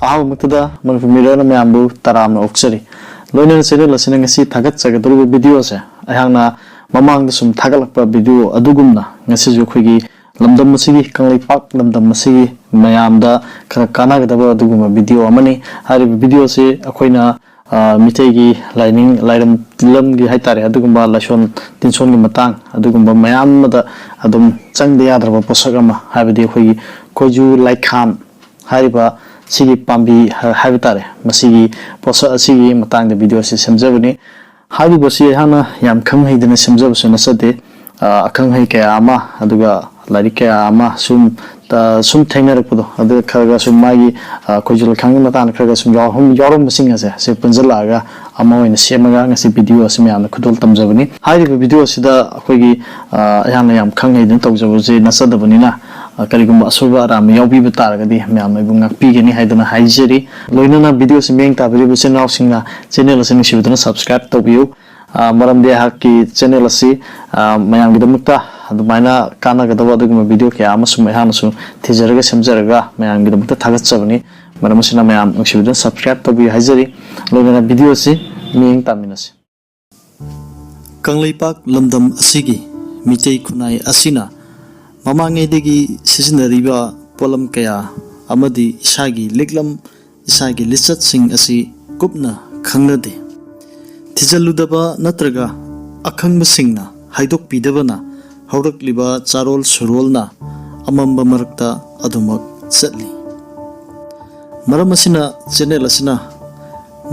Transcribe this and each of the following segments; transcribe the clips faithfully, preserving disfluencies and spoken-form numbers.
ꯑꯍꯥꯟꯕꯃꯛꯇꯗ ꯃꯅꯤꯄꯨꯔ ꯃꯤꯔꯣꯟ ꯃꯌꯥꯝꯕꯨ ꯇꯔꯥꯝꯅ ꯑꯣꯛꯆꯔꯤ꯫ ꯂꯣꯏꯅꯅ ꯆꯦꯅꯦꯜ ꯑꯁꯤꯅ ꯉꯁꯤ ꯊꯥꯒꯠꯆꯒꯗꯧꯔꯤꯕ ꯚꯤꯗꯤꯑꯣꯁꯦ ꯑꯩꯍꯥꯛꯅ ꯃꯃꯥꯡꯗ ꯁꯨꯝ ꯊꯥꯒꯠꯂꯛꯄ ꯚꯤꯗꯤꯑꯣ ꯑꯗꯨꯒꯨꯝꯅ ꯉꯁꯤꯁꯨ ꯑꯩꯈꯣꯏꯒꯤ ꯂꯝꯗꯝ ꯑꯁꯤꯒꯤ, ꯀꯪꯂꯩꯄꯥꯛ ꯂꯝꯗꯝ ꯑꯁꯤꯒꯤ ꯃꯌꯥꯝꯗ ꯈꯔ ꯀꯥꯟꯅꯒꯗꯕ ꯑꯗꯨꯒꯨꯝꯕ ꯚꯤꯗꯤꯑꯣ ꯑꯃꯅꯤ꯫ ꯍꯥꯏꯔꯤꯕ ꯚꯤꯗꯤꯑꯣ ꯑꯁꯤ ꯑꯩꯈꯣꯏꯅ, ꯑ, ꯃꯤꯇꯩꯒꯤ ꯂꯥꯏꯅꯤꯡ ꯂꯥꯏꯔꯝ ꯇꯤꯂꯝꯒꯤ ꯍꯥꯏꯇꯥꯔꯦ, ꯑꯗꯨꯒꯨꯝꯕ ꯂꯥꯏꯁꯣꯟ ꯇꯤꯟꯁꯣꯟꯒꯤ ꯃꯇꯥꯡ, ꯑꯗꯨꯒꯨꯝꯕ ꯃꯌꯥꯝ ꯑꯃꯗ ꯑꯗꯨꯝ ꯆꯪꯗ ꯌꯥꯗ꯭ꯔꯕ ꯄꯣꯠꯁꯛ ꯑꯃ, ꯍꯥꯏꯕꯗꯤ ꯑꯩꯈꯣꯏꯒꯤ ꯈꯣꯏꯖꯨ ꯂꯩꯈꯥꯝ ꯍꯥꯏꯔꯤꯕ ꯁꯤꯒꯤ ꯄꯥꯝꯕꯤ ꯍꯥꯏꯕ ꯇꯥꯔꯦ, ꯃꯁꯤꯒꯤ ꯄꯣꯠꯁꯛ ꯑꯁꯤꯒꯤ ꯃꯇꯥꯡꯗ ꯚꯤꯗꯤꯑꯣ ꯑꯁꯤ ꯁꯦꯝꯖꯕꯅꯤ꯫ ꯍꯥꯏꯔꯤꯕꯁꯤ ꯑꯩꯍꯥꯛꯅ ꯌꯥꯝ ꯈꯪ ꯍꯩꯗꯅ ꯁꯦꯝꯖꯕꯁꯨ ꯅꯠꯆꯗꯦ꯫ ꯑ, ꯑꯈꯪ ꯑꯍꯩ ꯀꯌꯥ ꯑꯃ, ꯑꯗꯨꯒ ꯂꯥꯏꯔꯤꯛ ꯀꯌꯥ ꯑꯃ ꯁꯨꯝ, ꯑ, ꯁꯨꯝ ꯊꯦꯡꯅꯔꯛꯄꯗꯣ, ꯑꯗꯨ ꯈꯔ ꯈꯔ ꯁꯨꯝ ꯃꯥꯒꯤ, ꯑ, ꯈꯣꯏꯖꯨ ꯂꯩꯈꯥꯝꯒꯤ ꯃꯇꯥꯡꯗ ꯈꯔ ꯈꯔ ꯁꯨꯝ ꯌꯥꯎꯔꯝ-, ꯌꯥꯎꯔꯝꯕꯁꯤꯡ ꯑꯁꯦ ꯁꯤ ꯄꯨꯟꯁꯤꯜꯂꯛꯑꯒ ꯑꯃ ꯑꯣꯏꯅ ꯁꯦꯝꯃꯒ ꯉꯁꯤ ꯚꯤꯗꯤꯑꯣ ꯑꯁꯤ ꯃꯌꯥꯝꯗ ꯈꯨꯗꯣꯜ ꯇꯝꯖꯕꯅꯤ꯫ ꯍꯥꯏꯔꯤꯕ ꯚꯤꯗꯤꯑꯣ ꯑꯁꯤꯗ ꯑꯩꯈꯣꯏꯒꯤ, ꯑ, ꯑꯩꯍꯥꯛꯅ ꯌꯥꯝ ꯈꯪ ꯍꯩꯗꯅ ꯇꯧꯖꯕꯁꯦ ꯅꯠꯆꯗꯕꯅꯤꯅ, ꯑ, ꯀꯔꯤꯒꯨꯝꯕ ꯑꯁꯣꯏꯕ ꯑꯔꯥꯟꯕ ꯌꯥꯎꯕꯤꯕ ꯇꯥꯔꯒꯗꯤ ꯃꯌꯥꯝꯅ ꯑꯩꯕꯨ ꯉꯥꯛꯄꯤꯒꯅꯤ ꯍꯥꯏꯗꯨꯅ ꯍꯥꯏꯖꯔꯤ꯫ ꯂꯣꯏꯅꯅ ꯚꯤꯗꯤꯑꯣ ꯑꯁꯤ ꯃꯤꯠꯌꯦꯡ ꯇꯥꯕꯤꯔꯤꯕ ꯏꯆꯤꯟ ꯏꯅꯥꯎꯁꯤꯡꯅ ꯆꯦꯅꯦꯜ ꯑꯁꯤ ꯅꯨꯡꯁꯤꯕꯤꯗꯨꯅ subscribe ꯇꯧꯕꯤꯌꯨ꯫ ꯑ, ꯃꯔꯝꯗꯤ ꯑꯩꯍꯥꯛꯀꯤ ꯆꯦꯅꯦꯜ ꯑꯁꯤ, ꯑ, ꯃꯌꯥꯝꯒꯤꯗꯃꯛꯇ ꯑꯗꯨꯃꯥꯏꯅ ꯀꯥꯟꯅꯒꯗꯕ ꯑꯗꯨꯒꯨꯝꯕ ꯚꯤꯗꯤꯑꯣ ꯀꯌꯥ ꯑꯃꯁꯨ ꯑꯩꯍꯥꯛꯅꯁꯨ ꯊꯤꯖꯔꯒ ꯁꯦꯝꯖꯔꯒ ꯃꯌꯥꯝꯒꯤꯗꯃꯛꯇ ꯊꯥꯒꯠꯆꯕꯅꯤ꯫ ꯃꯔꯝ ꯑꯁꯤꯅ ꯃꯌꯥꯝ ꯅꯨꯡꯁꯤꯕꯤꯗꯨꯅ subscribe ꯇꯧꯕꯤꯌꯨ ꯍꯥꯏꯖꯔꯤ꯫ ꯂꯣꯏꯅꯅ ꯚꯤꯗꯤꯑꯣ ꯑꯁꯤ ꯃꯤꯠꯌꯦꯡ ꯇꯥꯃꯤꯟꯅꯁꯤ꯫ ꯀꯪꯂꯩꯄꯥꯛ ꯂꯝꯗꯝ ꯑꯁꯤꯒꯤ ꯃꯤꯇꯩ ꯈꯨꯟꯅꯥꯏ ꯑꯁꯤꯅ ꯃꯃꯥꯡꯉꯩꯗꯒꯤ ꯁꯤꯖꯤꯟꯅꯔꯤꯕ ꯄꯣꯠꯂꯝ ꯀꯌꯥ ꯑꯃꯗꯤ ꯏꯁꯥꯒꯤ ꯂꯤꯛꯂꯝ, ꯏꯁꯥꯒꯤ ꯂꯤꯆꯠꯁꯤꯡ ꯑꯁꯤ ꯀꯨꯞꯅ ꯈꯪꯅꯗꯦ꯫ ꯊꯤꯖꯤꯜꯂꯨꯗꯕ ꯅꯠꯇ꯭ꯔꯒ ꯑꯈꯪꯕꯁꯤꯡꯅ ꯍꯥꯏꯗꯣꯛꯄꯤꯗꯕꯅ ꯍꯧꯔꯛꯂꯤꯕ ꯆꯥꯔꯣꯜ ꯁꯨꯔꯣꯜꯅ ꯑꯃꯝꯕ ꯃꯔꯛꯇ ꯑꯗꯨꯃꯛ ꯆꯠꯂꯤ꯫ ꯃꯔꯝ ꯑꯁꯤꯅ ꯆꯦꯅꯦꯜ ꯑꯁꯤꯅ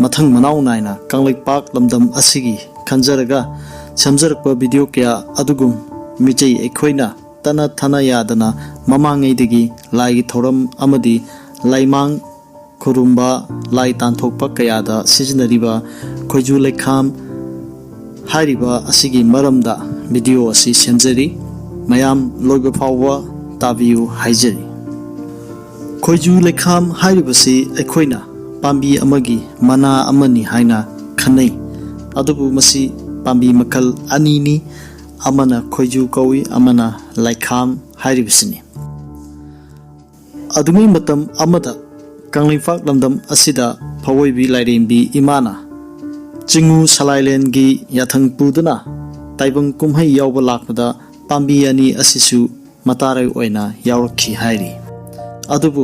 ꯃꯊꯪ ꯃꯅꯥꯎ ꯅꯥꯏꯅ ꯀꯪꯂꯩꯄꯥꯛ ꯂꯝꯗꯝ ꯑꯁꯤꯒꯤ ꯈꯟꯖꯔꯒ ꯁꯦꯝꯖꯔꯛꯄ ꯚꯤꯗꯤꯑꯣ ꯀꯌꯥ ꯑꯗꯨꯒꯨꯝ ꯃꯤꯇꯩ ꯑꯩꯈꯣꯏꯅ ꯇꯠꯅ ꯊꯥꯅ ꯌꯥꯗꯅ ꯃꯃꯥꯡꯉꯩꯗꯒꯤ ꯂꯥꯏꯒꯤ ꯊꯧꯔꯝ ꯑꯃꯗꯤ ꯂꯥꯏꯃꯥꯡ ꯈꯨꯔꯨꯝꯕ, ꯂꯥꯏ ꯇꯥꯟꯊꯣꯛꯄ ꯀꯌꯥꯗ ꯁꯤꯖꯤꯟꯅꯔꯤꯕ ꯈꯣꯏꯖꯨ ꯂꯩꯈꯥꯝ ꯍꯥꯏꯔꯤꯕ ꯑꯁꯤꯒꯤ ꯃꯔꯝꯗ ꯚꯤꯗꯤꯑꯣ ꯑꯁꯤ ꯁꯦꯝꯖꯔꯤ꯫ ꯃꯌꯥꯝ ꯂꯣꯏꯕ ꯐꯥꯎꯕ ꯇꯥꯕꯤꯌꯨ ꯍꯥꯏꯖꯔꯤ꯫ ꯈꯣꯏꯖꯨ ꯂꯩꯈꯥꯝ ꯍꯥꯏꯔꯤꯕꯁꯤ ꯑꯩꯈꯣꯏꯅ ꯄꯥꯝꯕꯤ ꯑꯃꯒꯤ ꯃꯅꯥ ꯑꯃꯅꯤ ꯍꯥꯏꯅ ꯈꯟꯅꯩ, ꯑꯗꯨꯕꯨ ꯃꯁꯤ ꯄꯥꯝꯕꯤ ꯃꯈꯜ ꯑꯅꯤꯅꯤ, ꯑꯃꯅ ꯈꯣꯏꯖꯨ ꯀꯧꯏ, ꯑꯃꯅ ꯂꯩꯈꯥꯝ ꯍꯥꯏꯔꯤꯕꯁꯤꯅꯤ꯫ ꯑꯗꯨꯉꯩ ꯃꯇꯝ ꯑꯃꯗ ꯀꯪꯂꯩꯄꯥꯛ ꯂꯝꯗꯝ ꯑꯁꯤꯗ ꯐꯧꯑꯣꯏꯕꯤ ꯂꯥꯏꯔꯦꯝꯕꯤ ꯏꯃꯥꯅ ꯆꯤꯡꯉꯨ ꯁꯂꯥꯏꯂꯦꯟꯒꯤ ꯌꯥꯊꯪ ꯄꯨꯗꯨꯅ ꯇꯥꯏꯕꯪ ꯀꯨꯝꯍꯩ ꯌꯥꯎꯕ ꯂꯥꯛꯄꯗ ꯄꯥꯝꯕꯤ ꯑꯅꯤ ꯑꯁꯤꯁꯨ ꯃꯇꯥꯔꯣꯏ ꯑꯣꯏꯅ ꯌꯥꯎꯔꯛꯈꯤ ꯍꯥꯏꯔꯤ꯫ ꯑꯗꯨꯕꯨ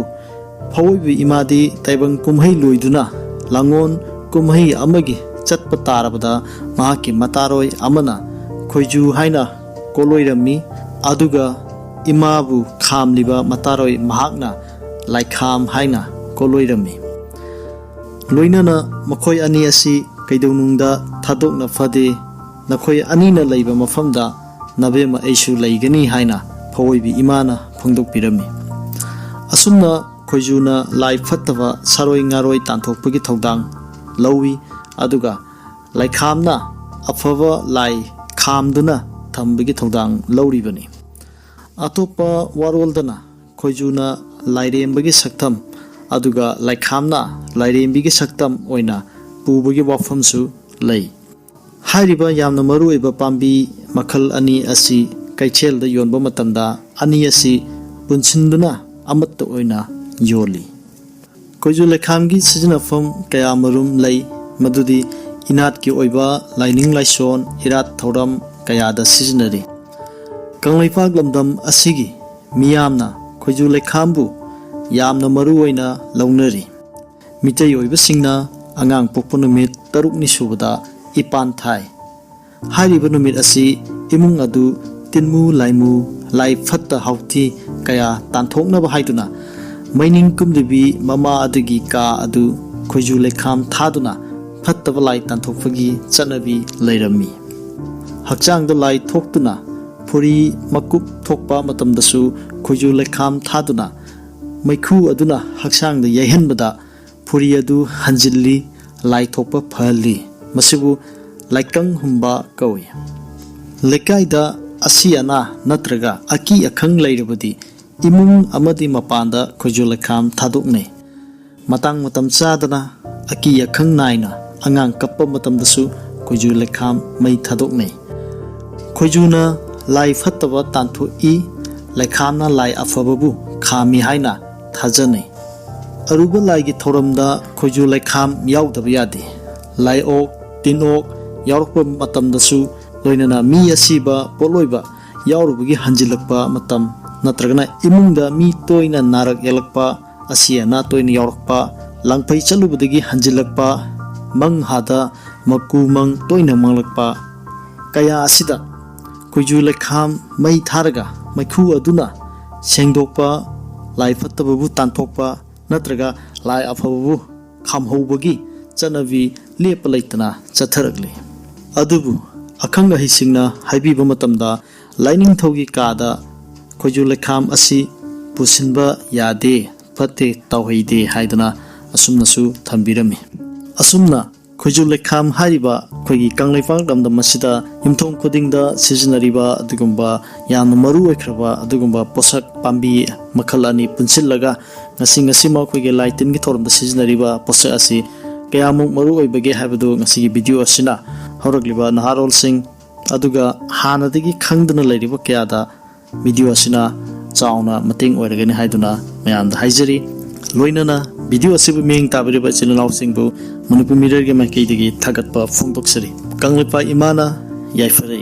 ꯐꯧꯑꯣꯏꯕꯤ ꯏꯃꯥꯗꯤ ꯇꯥꯏꯕꯪ ꯀꯨꯝꯍꯩ ꯂꯣꯏꯗꯨꯅ ꯂꯥꯡꯒꯣꯜ ꯀꯨꯝꯍꯩ ꯑꯃꯒꯤ ꯆꯠꯄ ꯇꯥꯔꯕꯗ ꯃꯍꯥꯛꯀꯤ ꯃꯇꯥꯔꯣꯏ ꯑꯃꯅ ꯈꯣꯏꯖꯨ ꯍꯥꯏꯅ ꯀꯣꯂꯣꯏꯔꯝꯃꯤ꯫ ꯑꯗꯨꯒ ꯏꯃꯥꯕꯨ ꯈꯥꯝꯂꯤꯕ ꯃꯇꯥꯔꯣꯏ ꯃꯍꯥꯛꯅ ꯂꯥꯏꯈꯥꯝ ꯍꯥꯏꯅ ꯀꯣꯂꯣꯏꯔꯝꯃꯤ꯫ ꯂꯣꯏꯅꯅ ꯃꯈꯣꯏ ꯑꯅꯤ ꯑꯁꯤ ꯀꯩꯗꯧꯅꯨꯡꯗ ꯊꯥꯗꯣꯛꯅ ꯐꯗꯦ, ꯅꯈꯣꯏ ꯑꯅꯤꯅ ꯂꯩꯕ ꯃꯐꯝꯗ ꯅꯕꯦꯝꯃ ꯑꯩꯁꯨ ꯂꯩꯒꯅꯤ ꯍꯥꯏꯅ ꯐꯧꯑꯣꯏꯕꯤ ꯏꯃꯥꯅ ꯐꯣꯡꯗꯣꯛꯄꯤꯔꯝꯃꯤ꯫ ꯑꯁꯨꯝꯅ ꯈꯣꯏꯖꯨꯅ ꯂꯥꯏ ꯐꯠꯇꯕ ꯁꯥꯔꯣꯏ ꯉꯥꯔꯣꯏ ꯇꯥꯟꯊꯣꯛꯄꯒꯤ ꯊꯧꯗꯥꯡ ꯂꯧꯏ, ꯑꯗꯨꯒ ꯂꯥꯏꯈꯥꯝꯅ ꯑꯐꯕ ꯂꯥꯏ ꯈꯥꯝꯗꯨꯅ ꯊꯝꯕꯒꯤ ꯊꯧꯗꯥꯡ ꯂꯧꯔꯤꯕꯅꯤ꯫ ꯑꯇꯣꯞꯄ ꯋꯥꯔꯣꯜꯗꯅ ꯈꯣꯏꯖꯨꯅ ꯂꯥꯏꯔꯦꯝꯕꯒꯤ ꯁꯛꯇꯝ, ꯑꯗꯨꯒ ꯂꯥꯏꯈꯥꯝꯅ ꯂꯥꯏꯔꯦꯝꯕꯤꯒꯤ ꯁꯛꯇꯝ ꯑꯣꯏꯅ ꯄꯨꯕꯒꯤ ꯋꯥꯐꯝꯁꯨ ꯂꯩ꯫ ꯍꯥꯏꯔꯤꯕ ꯌꯥꯝꯅ ꯃꯔꯨꯑꯣꯏꯕ ꯄꯥꯝꯕꯤ ꯃꯈꯜ ꯑꯅꯤ ꯑꯁꯤ ꯀꯩꯊꯦꯜꯗ ꯌꯣꯟꯕ ꯃꯇꯝꯗ ꯑꯅꯤ ꯑꯁꯤ ꯄꯨꯟꯁꯤꯟꯗꯨꯅ ꯑꯃꯠꯇ ꯑꯣꯏꯅ ꯌꯣꯜꯂꯤ꯫ ꯈꯣꯏꯖꯨ ꯂꯩꯈꯥꯝꯒꯤ ꯁꯤꯖꯤꯟꯅꯐꯝ ꯀꯌꯥ ꯃꯔꯨꯝ ꯂꯩ, ꯃꯗꯨꯗꯤ ꯏꯅꯥꯠꯀꯤ ꯑꯣꯏꯕ ꯂꯥꯏꯅꯤꯡ ꯂꯥꯏꯁꯣꯟ, ꯏꯔꯥꯠ ꯊꯧꯔꯝ ꯀꯌꯥꯗ ꯁꯤꯖꯤꯟꯅꯔꯤ꯫ ꯀꯪꯂꯩꯄꯥꯛ ꯂꯝꯗꯝ ꯑꯁꯤꯒꯤ ꯃꯤꯌꯥꯝꯅ ꯈꯣꯏꯖꯨ ꯂꯩꯈꯥꯝꯕꯨ ꯌꯥꯝꯅ ꯃꯔꯨ ꯑꯣꯏꯅ ꯂꯧꯅꯔꯤ꯫ ꯃꯤꯇꯩ ꯑꯣꯏꯕꯁꯤꯡꯅ ꯑꯉꯥꯡ ꯄꯣꯛꯄ ꯅꯨꯃꯤꯠ ꯇꯔꯨꯛꯅꯤ ꯁꯨꯕꯗ ꯏꯄꯥꯟ ꯊꯥꯏ꯫ ꯍꯥꯏꯔꯤꯕ ꯅꯨꯃꯤꯠ ꯑꯁꯤ ꯏꯃꯨꯡ ꯑꯗꯨ ꯇꯤꯟꯃꯨ ꯂꯥꯏꯃꯨ, ꯂꯥꯏ ꯐꯠꯇ ꯍꯥꯎꯊꯤ ꯀꯌꯥ ꯇꯥꯟꯊꯣꯛꯅꯕ ꯍꯥꯏꯗꯨꯅ ꯃꯩꯅꯤꯡ ꯀꯨꯝꯂꯤꯕꯤ ꯃꯃꯥ ꯑꯗꯨꯒꯤ ꯀꯥ ꯑꯗꯨ ꯈꯣꯏꯖꯨ ꯂꯩꯈꯥꯝ ꯊꯥꯗꯨꯅ ꯐꯠꯇꯕ ꯂꯥꯏ ꯇꯥꯟꯊꯣꯛꯄꯒꯤ ꯆꯠꯅꯕꯤ ꯂꯩꯔꯝꯃꯤ꯫ ꯍꯛꯆꯥꯡꯗ ꯂꯥꯏ ꯊꯣꯛꯇꯨꯅ ꯐꯨꯔꯤ ꯃꯀꯨꯞ ꯊꯣꯛꯄ ꯃꯇꯝꯗꯁꯨ ꯈꯣꯏꯖꯨ ꯂꯩꯈꯥꯝ ꯊꯥꯗꯨꯅ ꯃꯩꯈꯨ ꯑꯗꯨꯅ ꯍꯛꯆꯥꯡꯗ ꯌꯩꯍꯟꯕꯗ ꯐꯨꯔꯤ ꯑꯗꯨ ꯍꯟꯖꯤꯜꯂꯤ, ꯂꯥꯏ ꯊꯣꯛꯄ ꯐꯍꯜꯂꯤ꯫ ꯃꯁꯤꯕꯨ ꯂꯥꯏꯀꯪ ꯍꯨꯝꯕ ꯀꯧꯏ꯫ ꯂꯩꯀꯥꯏꯗ ꯑꯁꯤ ꯑꯅꯥ ꯅꯠꯇ꯭ꯔꯒ ꯑꯀꯤ ꯑꯈꯪ ꯂꯩꯔꯕꯗꯤ ꯏꯃꯨꯡ ꯑꯃꯗꯤ ꯃꯄꯥꯟꯗ ꯈꯣꯏꯖꯨ ꯂꯩꯈꯥꯝ ꯊꯥꯗꯣꯛꯅꯩ꯫ ꯃꯇꯥꯡ ꯃꯇꯝ ꯆꯥꯗꯅ ꯑꯀꯤ ꯑꯈꯪ ꯅꯥꯏꯅ ꯑꯉꯥꯡ ꯀꯞꯄ ꯃꯇꯝꯗꯁꯨ ꯈꯣꯏꯖꯨ ꯂꯩꯈꯥꯝ ꯃꯩ ꯊꯥꯗꯣꯛꯅꯩ꯫ ꯈꯣꯏꯖꯨꯅ ꯂꯥꯏ ꯐꯠꯇꯕ ꯇꯥꯟꯊꯣꯛꯏ, ꯂꯩꯈꯥꯝꯅ ꯂꯥꯏ ꯑꯐꯕꯕꯨ ꯈꯥꯝꯃꯤ ꯍꯥꯏꯅ ꯊꯥꯖꯅꯩ꯫ ꯑꯔꯨꯕ ꯂꯥꯏꯒꯤ ꯊꯧꯔꯝꯗ ꯈꯣꯏꯖꯨ ꯂꯩꯈꯥꯝ ꯌꯥꯎꯗꯕ ꯌꯥꯗꯦ꯫ ꯂꯥꯏꯑꯣꯛ, ꯇꯤꯟꯑꯣꯛ ꯌꯥꯎꯔꯛꯄ ꯃꯇꯝꯗꯁꯨ, ꯂꯣꯏꯅꯅ ꯃꯤ ꯑꯁꯤꯕ ꯄꯣꯠꯂꯣꯏꯕ ꯌꯥꯎꯔꯨꯕꯒꯤ ꯍꯟꯖꯤꯜꯂꯛꯄ ꯃꯇꯝ, ꯅꯠꯇ꯭ꯔꯒꯅ ꯏꯃꯨꯡꯗ ꯃꯤ ꯇꯣꯏꯅ ꯅꯥꯔꯛ ꯌꯦꯛꯂꯛꯄ, ꯑꯁꯤ ꯑꯅꯥ ꯇꯣꯏꯅ ꯌꯥꯎꯔꯛꯄ, ꯂꯥꯡꯐꯩ ꯆꯠꯂꯨꯕꯗꯒꯤ ꯍꯟꯖꯤꯜꯂꯛꯄ, ꯃꯪ ꯍꯥꯗ ꯃꯀꯨ ꯃꯪ ꯇꯣꯏꯅ ꯃꯪꯂꯛꯄ, ꯀꯌꯥ ꯑꯁꯤꯗ ꯈꯣꯏꯖꯨ ꯂꯩꯈꯥꯝ ꯃꯩ ꯊꯥꯔꯒ ꯃꯩꯈꯨ ꯑꯗꯨꯅ ꯁꯦꯡꯗꯣꯛꯄ, ꯂꯥꯏ ꯐꯠꯇꯕꯕꯨ ꯇꯥꯟꯊꯣꯛꯄ ꯅꯠꯇ꯭ꯔꯒ ꯂꯥꯏ ꯑꯐꯕꯕꯨ ꯈꯥꯝꯍꯧꯕꯒꯤ ꯆꯠꯅꯕꯤ ꯂꯦꯞꯄ ꯂꯩꯇꯅ ꯆꯠꯊꯔꯛꯂꯤ꯫ ꯑꯗꯨꯕꯨ ꯑꯈꯪ ꯑꯍꯩꯁꯤꯡꯅ ꯍꯥꯏꯕꯤꯕ ꯃꯇꯝꯗ, ꯂꯥꯏꯅꯤꯡꯊꯧꯒꯤ ꯀꯥꯗ ꯈꯣꯏꯖꯨ ꯂꯩꯈꯥꯝ ꯑꯁꯤ ꯄꯨꯁꯤꯟꯕ ꯌꯥꯗꯦ, ꯐꯠꯇꯦ, ꯇꯧꯍꯩꯗꯦ ꯍꯥꯏꯗꯨꯅ ꯑꯁꯨꯝꯅꯁꯨ ꯊꯝꯕꯤꯔꯝꯃꯤ꯫ ꯑꯁꯨꯝꯅ ꯈꯣꯏꯖꯨ ꯂꯩꯈꯥꯝ ꯍꯥꯏꯔꯤꯕ ꯑꯩꯈꯣꯏꯒꯤ ꯀꯪꯂꯩꯄꯥꯛ ꯂꯝꯗꯝ ꯑꯁꯤꯗ ꯌꯨꯝꯊꯣꯡ ꯈꯨꯗꯤꯡꯗ ꯁꯤꯖꯤꯟꯅꯔꯤꯕ ꯑꯗꯨꯒꯨꯝꯕ ꯌꯥꯝꯅ ꯃꯔꯨ ꯑꯣꯏꯈ꯭ꯔꯕ ꯑꯗꯨꯒꯨꯝꯕ ꯄꯣꯠꯁꯛ ꯄꯥꯝꯕꯤ ꯃꯈꯜ ꯑꯅꯤ ꯄꯨꯟꯁꯤꯜꯂꯒ ꯉꯁꯤ ꯉꯁꯤꯃꯛ ꯑꯩꯈꯣꯏꯒꯤ ꯂꯥꯏ ꯇꯤꯟꯒꯤ ꯊꯧꯔꯝꯗ ꯁꯤꯖꯤꯟꯅꯔꯤꯕ ꯄꯣꯠꯁꯛ ꯑꯁꯤ ꯀꯌꯥꯃꯨꯛ ꯃꯔꯨ ꯑꯣꯏꯕꯒꯦ ꯍꯥꯏꯕꯗꯨ ꯉꯁꯤꯒꯤ ꯚꯤꯗꯤꯑꯣ ꯑꯁꯤꯅ ꯍꯧꯔꯛꯂꯤꯕ ꯅꯍꯥꯔꯣꯜꯁꯤꯡ, ꯑꯗꯨꯒ ꯍꯥꯟꯅꯗꯒꯤ ꯈꯪꯗꯅ ꯂꯩꯔꯤꯕ ꯀꯌꯥꯗ ꯚꯤꯗꯤꯑꯣ ꯑꯁꯤꯅ ꯆꯥꯎꯅ ꯃꯇꯦꯡ ꯑꯣꯏꯔꯒꯅꯤ ꯍꯥꯏꯗꯨꯅ ꯃꯌꯥꯝꯗ ꯍꯥꯏꯖꯔꯤ꯫ ꯂꯣꯏꯅꯅ ꯚꯤꯗꯤꯑꯣ ꯑꯁꯤꯕꯨ ꯃꯤꯠꯌꯦꯡ ꯇꯥꯕꯤꯔꯤꯕ ꯏꯆꯤꯜ ꯏꯅꯥꯎꯁꯤꯡꯕꯨ ꯃꯅꯤꯄꯨꯔ ꯃꯤꯔꯔꯒꯤ ꯃꯥꯏꯀꯩꯗꯒꯤ ꯊꯥꯒꯠꯄ ꯐꯣꯡꯗꯣꯛꯆꯔꯤ꯫ ꯀꯪꯂꯩꯄꯥꯛ ꯏꯃꯥꯅ ꯌꯥꯏꯐꯔꯦ꯫